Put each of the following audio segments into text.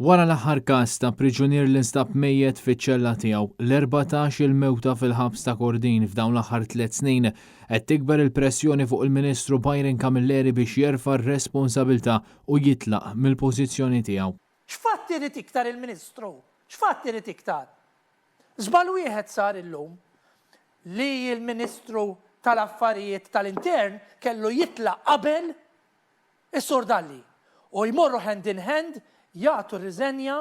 Wara l-aħħar każ ta' priġunier li nstab mejjet fiċ-ċella tiegħu, l-14 il-mewta fil-ħabs ta' Kordin f'dawn l-aħħar tliet snin, qed tikber il-pressjoni fuq il-Ministru Byron Camilleri biex jerfa' r-responsabilità u jitlaq mill-pożizzjoni tiegħu. X'fatt irid iktar il-Ministru? X'fatt irid iktar? Żball wieħed sar illum, li l-Ministru tal-Affarijiet tal-Intern kellu jitlaq qabel Is-Sur Dalli, u jmorru hand in hand jagħtu r-riżenja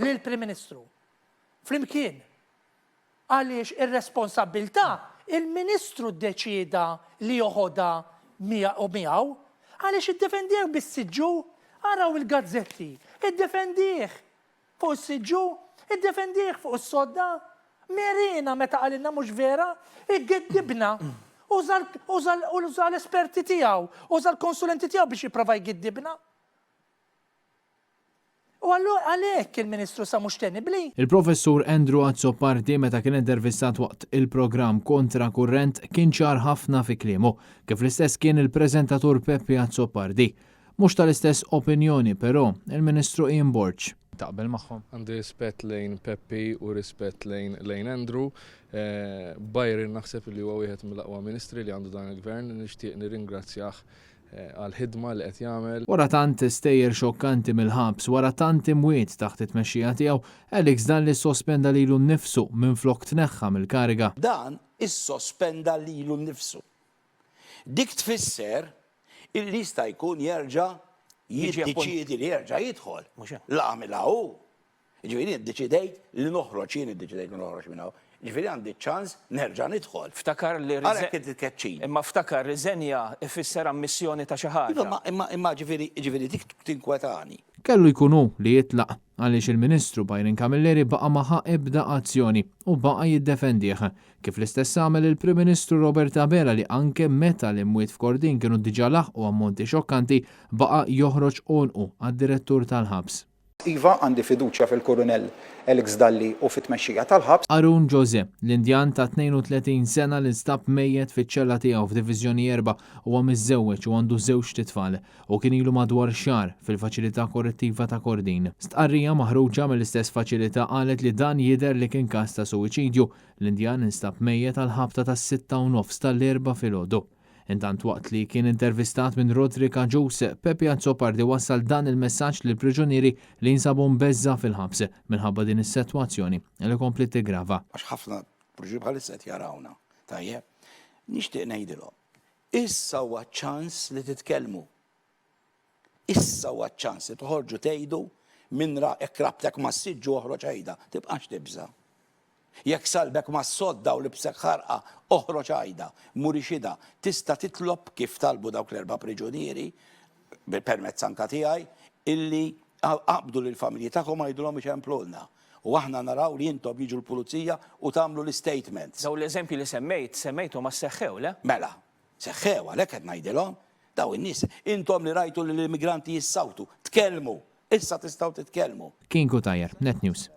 lill-Prim Ministru. Flimkien. Għaliex ir-responsabbiltà il-Ministru ddeċieda li joħodha miegħu. Għaliex iddefendih bis-siġġu? Araw il-gazzetti. Iddefendih. Fuq is-siġġu? Iddefendih fuq is-sodda? Merina meta qalilna mhux vera? Igiddibna. Uża uża uża l-esperti tiegħu, uża l-konsulenti tiegħu biex jipprova jgiddibna. U għalhekk il-Ministru sa mhux tenibbli. Il-Professur Andrew Azzopardi meta kien intervistat waqt il-programm Kontra Kurrent kien ċar ħafna fi kliemu, kif l-istess kien il-preżentatur Peppi Azzopardi. Mhux tal-istess opinjoni, però, il-Ministru Ian Borg. Taqbel magħhom? Għandi rispett lejn Peppi u rispett lejn lejn Andrew. Byron naħseb li huwa wieħed mill-aqwa ministri li għandu dan il-gvern. Nixtieq nirringrazzjah għall-ħidma li qed jagħmel. Wara tant stejjer xokkanti mill-ħabs, wara tant imwiet taħt it-tmexxija tiegħu, Alex Dalli ssospenda lilu nnifsu minflok tneħħa mill-kariga. Dan issospenda lilu nnifsu. Dik tfisser Illi jista' jkun jerġa' jiddeċiedi li jerġa' jidħol. La għamilha hu. Jiġifieri jien iddeċidejt li noħroġ, jien iddeċidejt li noħroġ minn hawn. Jiġifieri għandi ċ-ċans nerġa' nidħol. Ftakar li Għalhekk inti tkeċċini. Imma ftakar riżenja ifisser ammissjoni ta' xi ħaġa. Iva, imma imma imma ġifieri ġifieri dik tinkwetani. Kellu jkun hu li jitlaq għaliex il-Ministru Byron Camilleri baqa' ma ħa ebda azzjoni u baqa' jiddefendih. Kif l-istess għamel il-Prim Ministru Robert Abela li anke meta l-imwiet f'Kordin kienu diġà laħqu ammonti xokkanti, baqa' joħroġ għonqu għad-Direttur tal-Ħabs. Iva, għandi fiduċja fil-Kurunell Alex Dalli u fit-tmexxija tal-ħabs. Arun Jose, l-Indjan ta' 32 sena li nstab mejjet fiċ-ċella tiegħu f'Diviżjoni 4, huwa miżżewweġ u għandu żewġt itfal. Hu kien ilu madwar xahar fil-Faċilità Korrettiva ta' Kordin. Stqarrija maħruġa mill-istess faċilità qalet li dan jidher li kien każ ta' suwiċidju L-Indjan instab mejjet għall-ħabta tas-sitta u nofs tal-Erbgħa filgħodu. Intant waqt li kien intervistat minn Roderick Agius, Peppi Azzopardi wassal dan il-messaġġ lill-priġunieri li jinsabu mbeżża' fil-ħabs minħabba din is-setwazzjoni li kompliet tiggrava. Għax ħafna priġunieri bħalissa qed jarawna, tajjeb? Nixtieq ngħidilhom, issa huwa ċ-ċans li titkellmu. Issa huwa ċ-ċans li toħorġu tgħidu min ra jekk rabtek mas-siġġu oħroġ għidha, tibqax tibża'. Jekk salbek mas-sodda u libsek ħarqa, oħroġ għidha, muri xhieda. Tista' titlob kif talbu dawk l-erba' priġunieri, permezz anka tiegħi, illi qabdu lill-familji tagħkom għidulhom iċemplulna. U aħna naraw li intom jiġu l-pulizija u tagħmlu l-istatements. Dawn l-eżempji li semmejt, semmejthom għax seħħew, le? Mela, Seħħew, għalhekk qed ngħidilhom, dawn in-nies, intom li rajtu lill-immigranti jissawtu, tkellmu! Issa tistgħu titkellmu. King Cutajar, Net News.